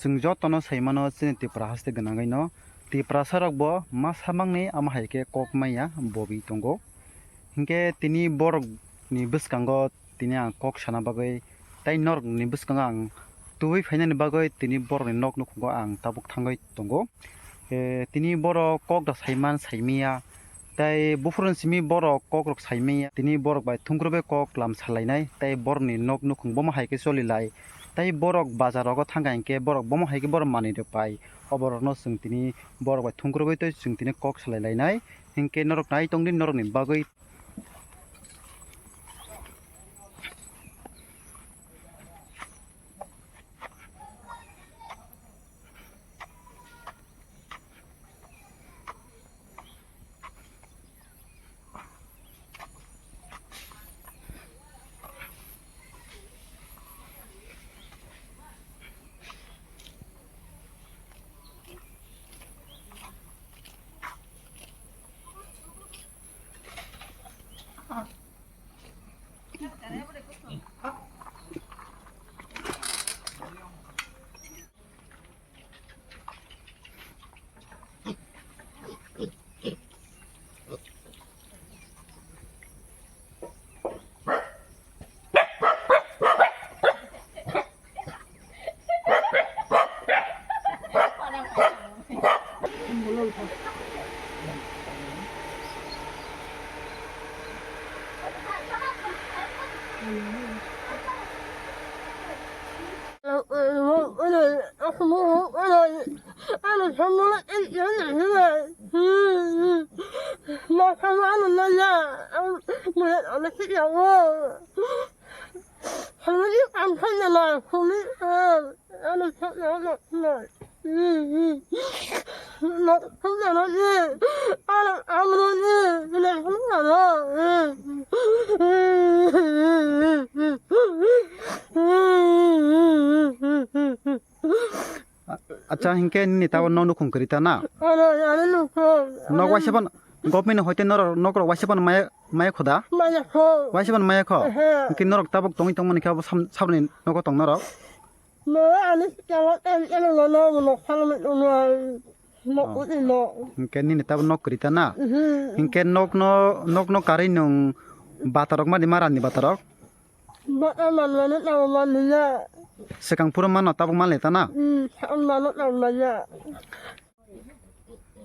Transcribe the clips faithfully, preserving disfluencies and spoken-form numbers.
Chwng jotono sai mano chini Tipra haste gwnangwi no Tiprasa rok bo masa mangni amo hai khe kok maya bobi tongo. Hinkhe tini borok ni bwskango tini ang kok sana bagwi tei norok ni bwskango ang tubui phainani bagwi tini borok ni nok nukhungo ang tabuk thangwi tongo. Eh, tini borok kok da saiman saimaya. Tei buphuruni simi borok kokrok saimaya, tini borok bai thungkrubai kok lam salainai, tei borokni nok nukhung bomo hai khe cholilai. Tei borok bazar rogo thangkha hinkhe borok bomo hai khe borok manwi rwpai. Oborokno chwng tini borok bai thungkrubai tei chwng tini kok salailainai. Hinkhe norok nai tongdi norokni bagwi. Acha, hinkhe nini tabuk nok nukhung kwrwi ta na? Nok waisa ban, government ni hoite norok, nokrok waisa ban maya, maya kho da? Maya kho. Waisa ban maya kho? Ehe. Hinkhe norok tabuk tongwi tongmani khe abo sam-, saboni nogo tong norok? Maya ani sikala ten ten lono, nok salmani lono. Nok Oh. Udi nok. Hinkhe nini tabuk nok kwrwi ta na? Mhm. Hinkhe nokno, nokno karwi nwng batarok madi ma rani batarok? Bata manmani tamo manliya. Swkang phuru mano tabuk manliya ta na? Hmm, sakni mano tamo manliya.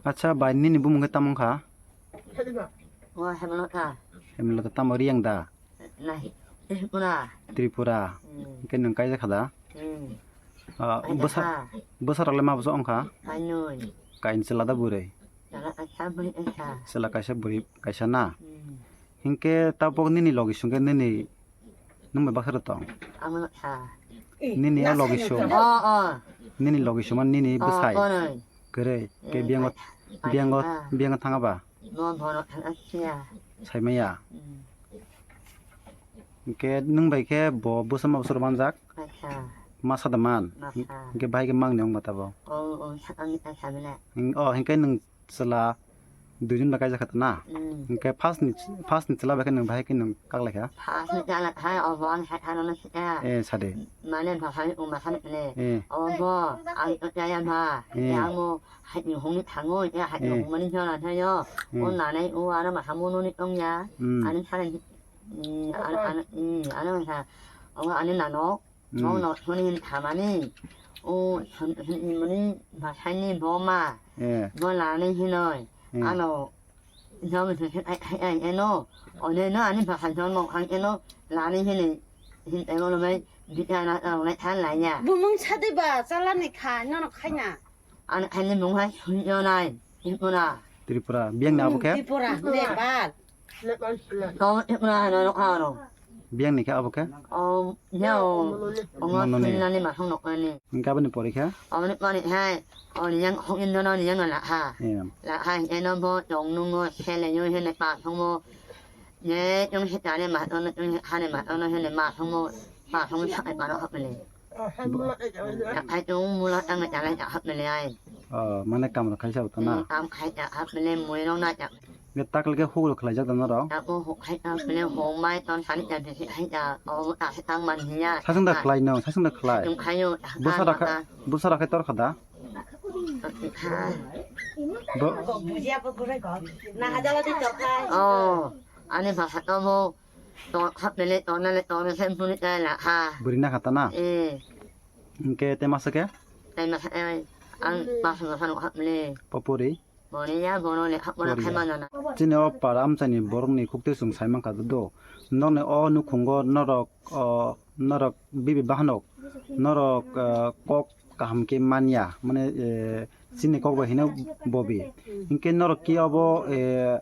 Acha bai nini bumung khe tamo wngkha? O Hemlota. Hemlota tamo Riyang da? Nahi, Tripura. Tripura. Hmm. Hinkhe nwng kaisa kha da? Hmm. Ah, kaisa bwsa-, kha. Bwsarok le ma bwsa wngkha? Kainwi. Kainwi chwla da bwrwi? Chwla kaisa bwrwi kaisa. Chwla kaisa bwrwi kaisa na? Hmm. Hinkhe tabuk nini logi songkhe nini nwng bai baksa rw tong? Amo kha. Nini o logi song? O, o. Nini logi song man nini bwsai? O, konwi. Kwrwi. Khe Hmm, biyango, kai-, biyango, kai-, ah. Biyango thanga ba? Mo bono thang asia. Saimaya. Hmm. Hinkhe nwng bai khe bo bwsa ma bwswrok manjak? Masa. Masa da man? Masa. Hinkhe bahai khe mangni wngma tabuk? O, o, sakni ta sabile. Hing-, o, hinkhe nwng chwla duijon bai kaijak kha ta na? Hmm. Hinkhe first ni, first ni chwla bai khe nwng bahai khe nwng kak lai kha? First ni chwla hai obo ang hai ano na sita. Eh, sade. Mane bahai o masa ni ne. Eh. Obo ang to chaya ma. Eh. Ang mo hai ni hung ni thango, ya hai ni Eh. Hung mani jora thayo. Eh. O nanai o aro ma hamu no ni tong ya. Hmm. Ani sare ni, mm, an-, an-, mm, ano sa, o ani nanok, Mm. Nono hwnwi hamani, o hwn-, hwnwi mani basaini boma, Eh. Bo lani hinoi, Eh. Ano, nono hwn-, hwn-, hwn-, hwn-, eno, one no ani basa jono ang eno, lani hinoi, hin eno lomai, bita na, na, lomai than laiya. Bumung sadi ba, chalani kha, nono khaina. Ano khaini mung hai, hwnwi nai, hwnwi na. Tripura, biyang ni abo khe? Tripura, Nepal. Kau Tripura no no karo. Biyang ni khe abo khe? Om, ya o. Omo Mono ni. Sinna ni masong nok ni. Hinkhe aboni pori khe? Aboni pori hai, o yang hok in no ni yang la ha. Em. La ha, eno bo tong nungo, sele yo hene pa thongo. Ye, yung hitani ma, ono, yung hani ma, ono hene ma thongo, ma thongo sa ai pa no hok ni. Ai, tung mula tang na chalai ta hap mele ai. Oh, mane kam rok khaisa bo to na? Hmm, kam khai ta hap mele, mui rok na ta. Hwnkhe takle khe huk rok khlaijak da norok? Abo huk khai ta, khle huk mai ton sani ta bisi khai ta, obo ta se tang man hiya. Sasung da khlai no, sasung da khlai. Yung khayo, Bwsa ta rakha, kha. Bwsa rakhe tor kha da? Kha. Bo- Oh, ani bhasha to bo, to khap mele, to nale, to nale, sem puni ta la kha. Bwrwi na kha ta na? Eh. Hwnkhe te masa khe? Te masa, eh, ang bhasha bhasha no khap mele. Popori? Boriya, bono le, bono Boriya. Khai mano na. Chini o para amchaini borokni khukte chwng sai mankha do. Nokni o nukhungo norok, o, norok bibi bahanok, norok, eh, kok kaham khe manya, mane, eh, chini kok bai hino bobi. Hinkhe norok ki obo, eh,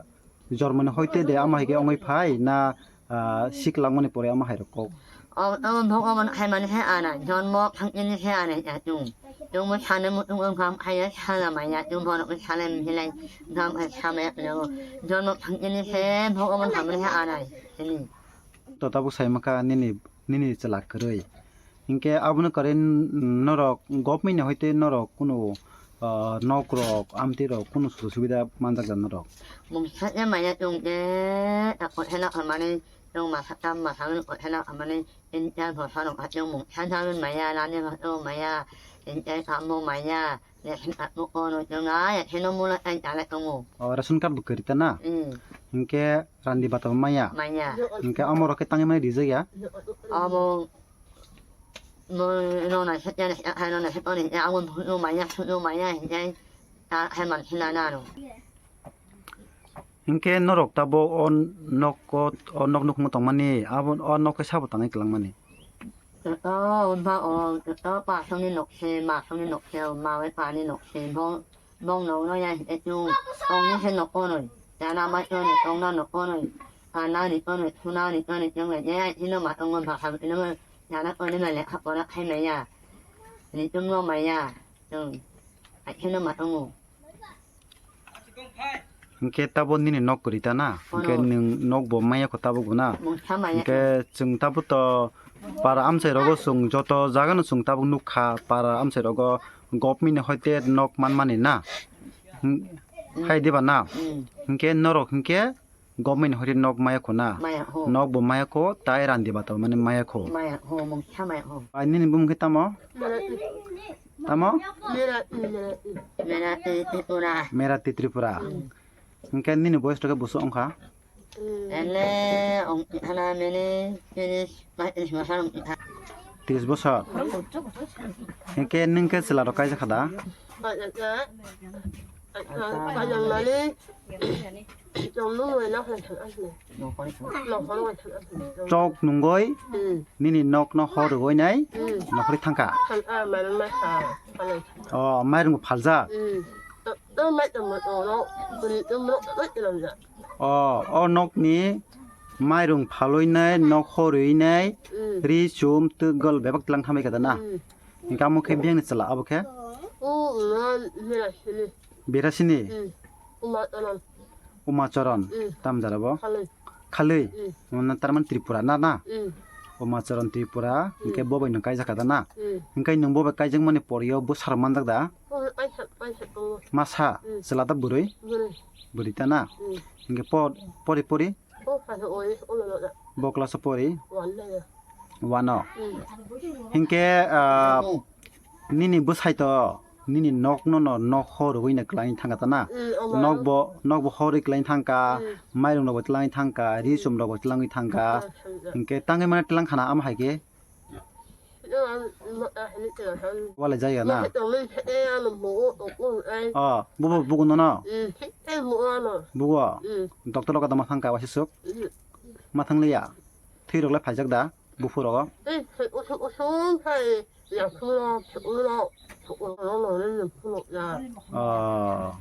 jormoni hoite de ama hai khe ongoi phai na, ah, sik langmani pore ama hai rok kok. O, o, bo, o, bo, hai mani hai ana, jormo phang ini hai ana, ya, chung. Chung mo sana mo, chung, chung, hai ya, sana ma ya, chung, bo, no, sana mi, hilai, chung, hai, sama ya, lo. Jormo phang ini hai, bo, o, bo, hai mani hai ana, ini. To tabuk sai maka nini, nini chwla kwrwi. Hinkhe abono kwrwi norok government ni hoite norok kunu, ah, nok rok, amtwi rok kunu sujuk subida manjak da norok? Mung sakya maya chung de, ta kothela khamani, chung masa tam masa ngun kothela khamani, inta bhosa rok achung mung sakya maya, lani bhosa maya, inta kamo maya, ration card bo kono chung na, ya kheno mula ai chala tongo. Oh, ration card bo kwrwi ta na? Hmm. Hinkhe randi bata bo maya? Maya. Hinkhe amo rok khe tangwi mani rijak ya? Amo Mo nona hepya ne hepya nona hepya ne ya awon phunukno maya phunukno maya hinjai ta hai man hinna nano. Hinkhe norok tabuk o nok o, o nok nukhungo tongmani abo o nok khe sabo tangwi kwlangmani? Joto ba o joto pasongni nok se masongni nok se o mawi pani nok se bo. Bong nokno ya hingke chwng ongni se nok konwi. Chana mai konwi, tongna nok konwi. Kanani konwi, thunani konwi, chwng le ya hino ma tongo bwkha bo tini mo chana konwi ma lekha pora khai maya. Ni chwng no maya. Chwng. Hai kheno ma tongo. Hingke tabo nini nok kwrwi ta na? Hingke Kono. Nwng nok bo maya kho tabo guna? Mungsa maya. Hingke chwng tabo to para amchai rogo chwng joto jaga no chwng tabuk nukha, para amchai rogo government ni hoite nok manmani na. Hing-, hai diba na? Mm. Hinkhe norok hinkhe government ni hoite nok maya kho na? Maya kho. Nok bo maya kho, tai randi bata mani maya kho. Maya kho, mungsa maya kho. Bai nini bumung khe tamo? Mera Tri-, Tamo? Mera Tri, Mera Tri. Mera Tri Tripura. Mera Tri Tripura. Mm. Hinkhe nini boyes to khe busu wngkha? Ele, ong, hana mene, mene, ma, ma, ma, ma. Tris bosor. Hinkhe nwng khe chwla rok kaijak kha da? Kaijak kha. Kaijak mani. Chok nungwi nok hai thang asle. Nok hai thang asle. Chok nungwi Hmm. Nini nok no hor rwwi nai Hmm. Nokhorwi thangkha. Thang a, mani ma sa. O, mairung phalja. Hmm. To, to mai tong mo to no. Kuni to mo to to lang ja. O, o nokni mairung phalwi nai, nok horwi nai, Mm. Ri chum twi gol bebak tlang thambai kha da na. Mm. Hinkhe amo khe biyang ni chwla abo khe? O, na, mera sini. Bera sini? Mm. Uma Charan. Uma Charan. Mm. Tam jara bo? Khalwi. Khalwi? Mm. Mane tar mane Tripura na, na? Mm. Uma Charan Tripura, hinkhe Mm. bo bai nwng kaijak kha da na? Mm. Hinkhe nwng bo bai kaijak mani poriyo bwsarok manjak da? O, kaisa, kaisa tongo. Masa? Mm. Chwla da bwrwi? Bwrwi. Bwrwi ta na? Mm. Hinkhe por-, pori pori? O, kaisa oi, o, lo, lo, lo. Bo class o pori? One na ya. One o. Mm. Hinkhe, ah, nini bwsai to, nini nok no, no, nok horwi na kwlangwi thangkha ta na? Mm, omo. Nok bo, nok bo horwi kwlangwi thangkha, Mm. mairung rok bo twlangwi thangkha, ri chum rok bo twlangwi thangkha. Ah, thangkha. Hinkhe tangwi mane twlang khana amo hai khe? Walai jaya na? Oh, bubo bugo nono? Bugo? Doctor loka da mathang ka waisa suk? Mathang liya? Thwi rok lai phaijak da? Buphu rogo? Oh.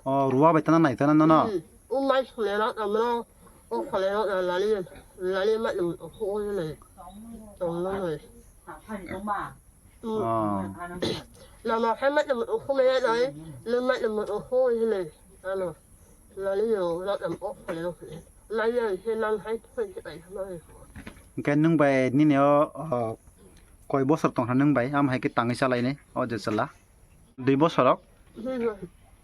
Oh, ruwa bai tana nai tana nono? Hmm. O mai sule na tamno, o khole na lali, lali ma dum o ko le. Tong no le. Hmm. Oh. La ma khai ma dum o ko le na, le ma dum o ko le. Ano. Lali yo la dum o khole no le. La ya he nan hai thoi se bai no le. Hingke nwng bai nini o, o, koi bosor tong kha nwng bai? Am hai khe tangwi chalai ni o je chwla? Dui bosor rok? Hmm.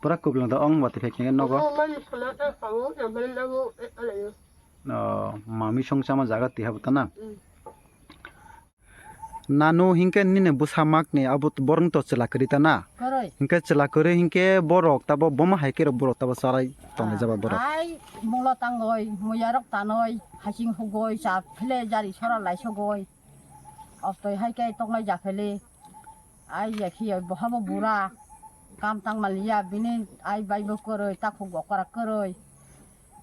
Pura kupulung da ong bati phek nge nogo. Omo mani sana ta sango, ya mani nago, eh, ala yo. Oh, mami song sama jaga tiha butana. Mm. Nanu hinkhe nini bwsa makni abo borok to chwla kwrwi ta na? Kwrwi. Hinkhe chwla kwrwi hinkhe borok tabo boma hai khe borok tabo charai tongnai jaba borok. Ai mulo tangoi, muya rok tanoi, hasing hugoi, cha phile jari sora lai sogoi. Obtoi hai khe tongnai japhele. Ai ya khi bohabo bura. Kam tang maliya bini ai bai bo kwrwi, takhuk okora kwrwi.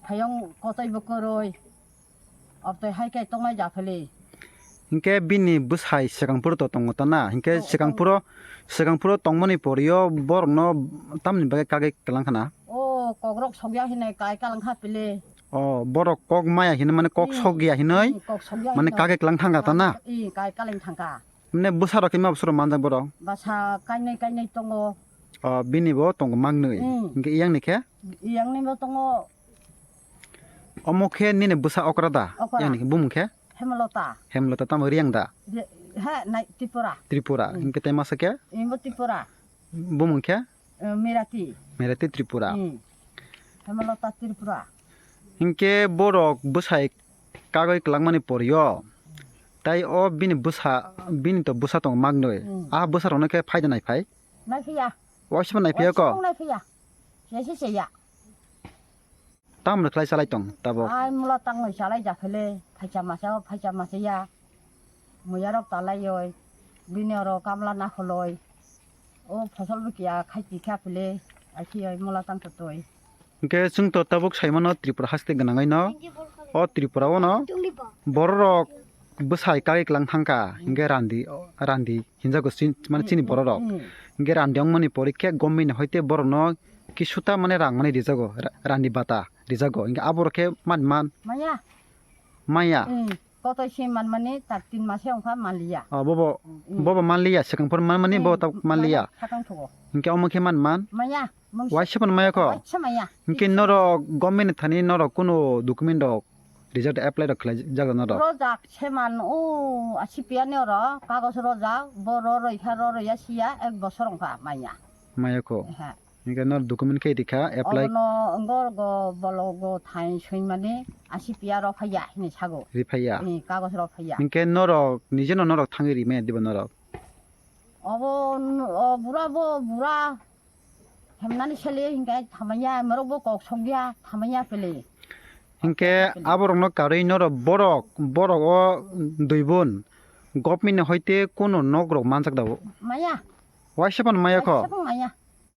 Phayong kotoi bo kwrwi. Obtoi hai khe tongnai japhele. Hinkhe bini bwsai swkang phuru to tongo ta na? Hinkhe to, swkang tongo. Phuru, swkang phuru tongmani porio borokno tamni bagwi kagwi kwlang khana? O kokrok sokya hinwi kai kalang kha pile. O borok kok maya hinwi mane kok Hmm. sokya hinwi Hmm, kok sokya mane hinwi. Kagwi kwlang thangkha ta na? I kai kalang thangkha. Mane bwsa rok khe ma bwsa rok manjak borok? Bwsa kainai kainai tongo. O bini bo tongo mangnwi. Hmm. Hinkhe iyang ni khe? Iyang ni bo tongo. Omo khe nini bwsa okra da? Okra. Yang ni bumung khe? Hemlota. Hemlota tamo Riang da? Re-, he, nai Tripura. Tripura. Hmm. Hinkhe tei masa khe? Imbo Tripura. Bumung khe? Eh, Mirati. Mirati Tripura. Hmm. Hemlota Tripura. Hinkhe borok bwsai kagwi kwlangmani porio, tai o bini bwsa, bini to bwsa tongo maknwi. Hmm. A bwsarokno khe phaida naiphai? Naiphiya. Waisa bo naiphiya ko? Waisa bo naiphiya. Sese seya. Tamoni khlai chalai tong tabuk? Ai mula tangwi chalai jakhele, phaisa masa o phaisa masa ya. Muya rok talai oi, bini oro kamla nakholoi. O phosol bo kiya khaiti kha phile, ai khi oi mula tang totoi. Hinkhe chwng to tabuk saimano Tripura haste gwnangwi no. O Tripura o no bororok bwsai kagwi kwlang thangkha, hinkhe randi, randi hinjago sin-, mane chini bororok. Hmm. Hinkhe randi wngmani pore khe government ni hoite borokno kisuta mane rang mani rijago, ra-, randi bata rijago. Hinkhe aborok khe man man. Maya. Maya. Hmm. Kotoi se manmani tak tin mase wngkha manliya. Oh, bobo, hmm, bobo manliya, swkang phor manmani, hmm, bobo tabuk manliya. Maya, sakang thugo. Hinkhe omo khe man man? Maya, mungsa. Waisa phano maya kho? Waisa maya. Hinkhe norok government ni thani norok kuno document rok result apply rok khlai jak norok? Rojak se man o, a C P R ni oro kagos rojak, bo ro roi kha, ro roi ya siya, ek bosor wngkha maya. Maya kho? Eha. Hinkhe nor document khe rikha, apply. Obono wngkha go bolo go thai soimani, a C P R rok phaiya hinwi sago. Ri phaiya? Ni kagos rok phaiya. Hinkhe norok, nijeno norok thangwi rimaya diba norok? Obo n-, o bura bo bura hemnani sele hinkhe thamaya, morok bo kok songya, thamaya pele. Hinkhe aborokno karwi norok borok, borok o dui bon government ni hoite kuno nok rok manjak da bo? Maya. Waisa phano maya kho? Waisa phano maya.